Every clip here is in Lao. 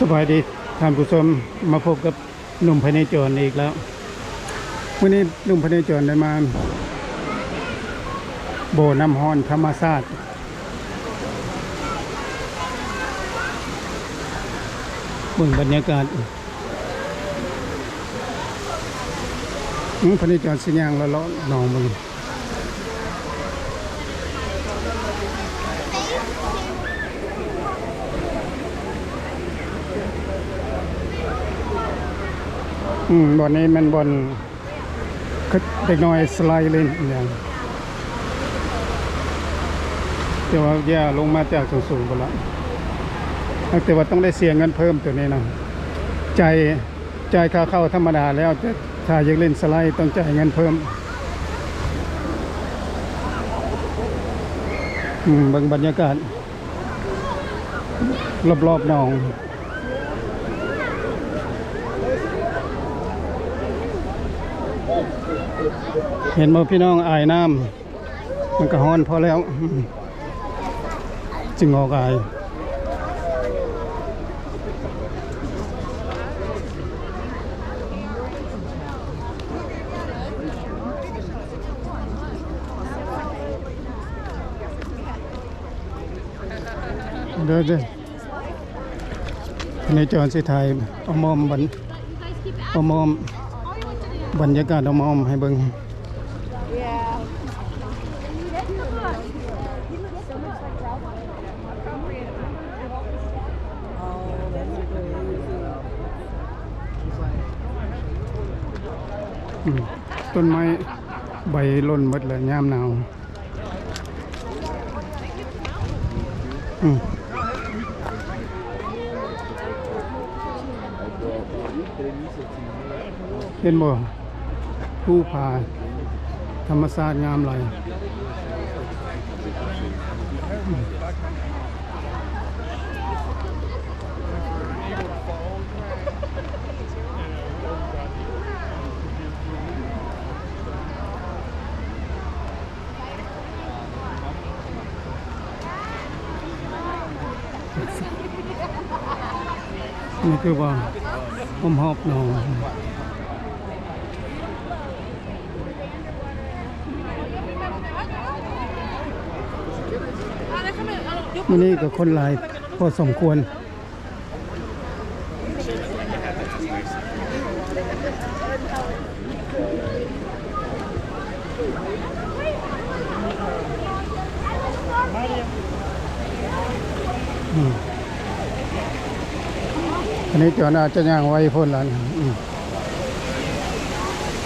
ສະບາຍດີທ່ານຜູ້ຊົມ, ມາພົບກັບໜຸ່ມພະເນຈອນອີກແລ້ວ. ມື້ນີ້ໜຸ່ມພະເນຈອນໄດ້ມາບໍ່ນ້ຳຮ້ອນທຳມະຊາດ. ເບິ່ງບັນຍາກາດ. ອືມ ພະເນຈອນຊິຍ່າງເລາະໆໜອງເບິ່ງ. ອືມ ບ່ອນນີ້ແມ່ນບ່ອນ ຄືເດັກນ້ອຍສະໄລຫຼິ້ນຫຍັງ, ແຕ່ວ່າຢ່າລົງມາຈາກສູງໆພຸ້ນລະ. ແຕ່ວ່າຕ້ອງໄດ້ເສຍເງິນເພີ່ມໂຕນີ້ນະ, ຈ່າຍ ຈ່າຍຄ່າເຂົ້າທຳມະດາແລ້ວ, ແຕ່ຖ້າຢາກຫຼິ້ນສະໄລຕ້ອງຈ່າຍເງິນເພີ່ມ. ອືມ ເບິ່ງບັນຍາກາດ ລອບໆໜອງ. ເຫັນບໍ່ພີ່ນ້ອງ? ອາຍນ້ຳ ມັນກໍຮ້ອນພໍແລ້ວ ອືມ ຈຶ່ງອອກອາຍ. ເດີ ເດີ ໃນຈອຊິຖ່າຍອ້ອມໆ ບັນ ອ້ອມໆ ບັນຍາກາດອ້ອມໆ ໃຫ້ເບິ່ງ. ອືມ ຕົ້ນໄມ້ໃບຫຼົ່ນໝົດແລ້ວຍາມໜາວ. ອືມ ເຫັນບໍ່? ພູຜາທຳມະຊາດງາມຫຼາຍ. ນີ້ຄືວ່າອ້ອມຮອບໜອງ ມື້ນີ້ກໍຄົນຫຼາຍພໍສົມຄວນ. ອືມ ອັນນີ້ຈອນອາດຈະຍ່າງໄວໂພດລະ. ອືມ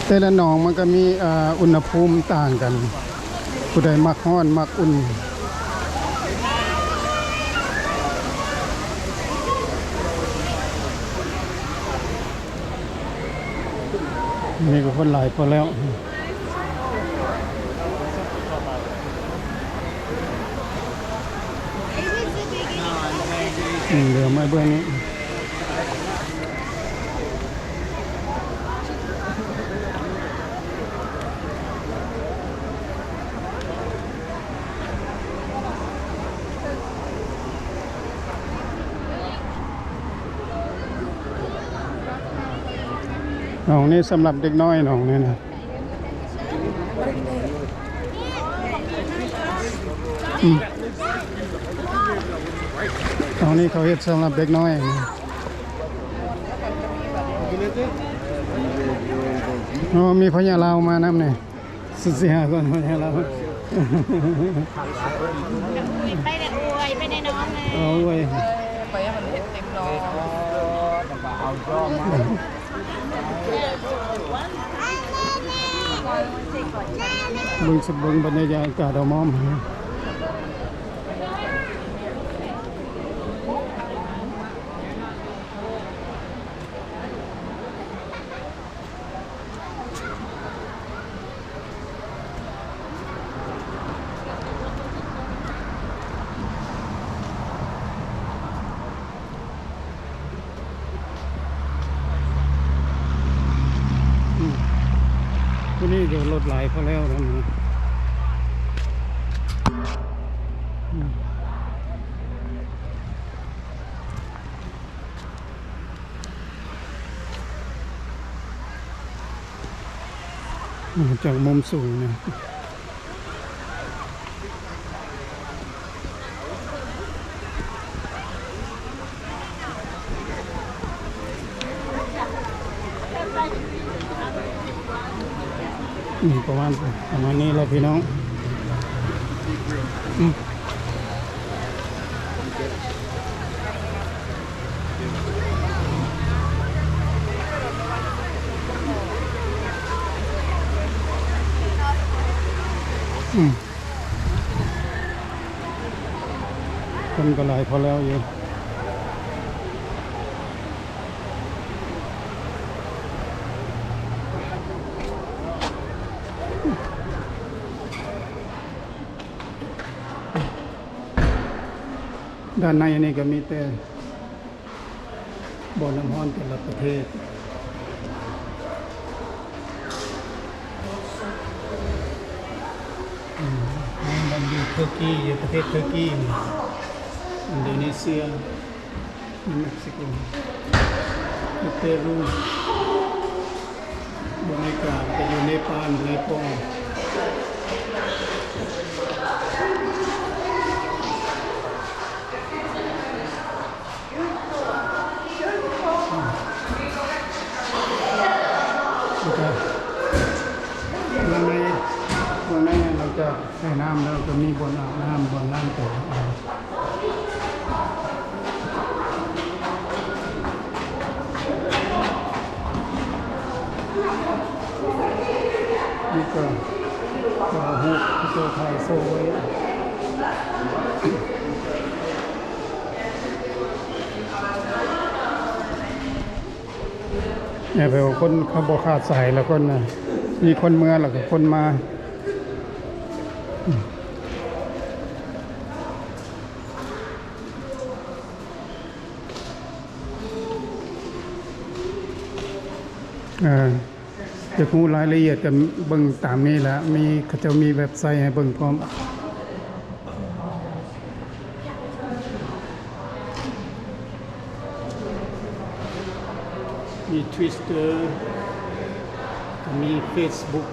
ແຕ່ລະໜອງມັນກໍມີ ອ່າ ອຸນຫະພູມຕ່າງກັນ. ຜູ້ໃດມັກຮ້ອນມັກອຸ່ນ ນີ້ກໍຄົນຫຼາຍພໍແລ້ວ. ອືມ ເຫຼືອໄມ້ເບື້ອງນີ້. ໜອງນີ້ສຳລັບເດັກນ້ອຍ ໜອງນີ້ນະ. ອືມ ຕອນນີ້ເຂົາເຮັດສຳລັບເດັກນ້ອຍ. ໂອ້ ມີພະຍາລາວມານຳນີ້ ສິບສີ່ຫ້າຄົນ ພະຍາລາວ. ໄປແລ້ວອວຍ ໄປແນ່ນ້ອງນະ ເອົາອວຍ ໄປໃຫ້ມັນເຫັນເຕັມໜໍ່. ເບິ່ງ ເບິ່ງບັນຍາກາດອ້ອມໆ. ອືມ ມື້ນີ້ກໍລົດຫຼາຍພໍແລ້ວນະ. ອືມ. ຈາກມຸມສູງນະ. ອືມ ປະມານ ປະມານນີ້ແຫຼະພີ່ນ້ອງ. ອືມ ອືມ ຄົນກໍຫຼາຍພໍແລ້ວຢູ່. ດ້ານໃນນີ້ກໍມີແຕ່ບໍ່ນ້ຳຮ້ອນແຕ່ລະປະເທດ. ອືມ ມັນຢູ່ເຕີກີ ຢູ່ປະເທດເຕີກີ ອິນໂດເນເຊຍ ເມັກຊິໂກ ຢູ່ເປຣູ ຢູ່ອາເມລິກາ ແລ້ວກໍຢູ່ເນປານ ເນປອນ. ແລ້ວກໍເບື້ອງໃນ ເບື້ອງໃນ ຫຼັງຈາກໃຊ້ນ້ຳແລ້ວ ກໍມີບ່ອນອາບນ້ຳ ບ່ອນລ້າງຕົວ. ນີ້ກໍ ກໍຮູບທີ່ເຈົ້າຖ່າຍໂຊໄວ້. ແບບວ່າຄົນເຂົາບໍ່ຂາດສາຍລະຄົນນະ ມີຄົນເມືອລະກໍຄົນມາ. ເອີ ຢາກຮູ້ລາຍລະອຽດກໍເບິ່ງຕາມນີ້ແຫຼະ ມີ ເຂົາເຈົ້າມີເວັບໄຊໃຫ້ເບິ່ງພ້ອມ. ມີ Twitter ກໍມີ Facebook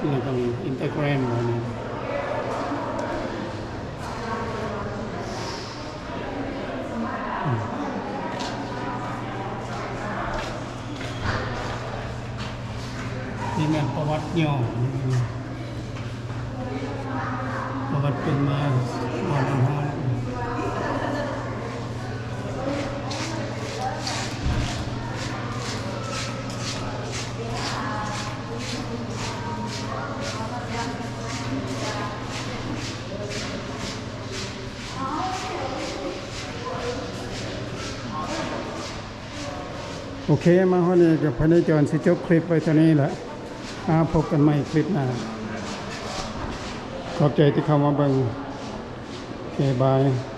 ແລ້ວກໍມີ Instagram ອັນນີ້. ນີ້ແມ່ນປະຫວັດຫຍໍ້ ປະຫວັດເປັນມາ ບ່ອນນ້ຳຮ້ອນ. ໂອເຄ ມາຮອດນີ້ກໍພະເນຈອນຊິຈົບຄລິບໄວ້ເທົ່ານີ້ແຫຼະ. ມາພົບກັນໃໝ່ຄລິບໜ້າ. ຂອບໃຈທີ່ເຂົ້າມາເບິ່ງ. ໂອເຄ ບາຍ.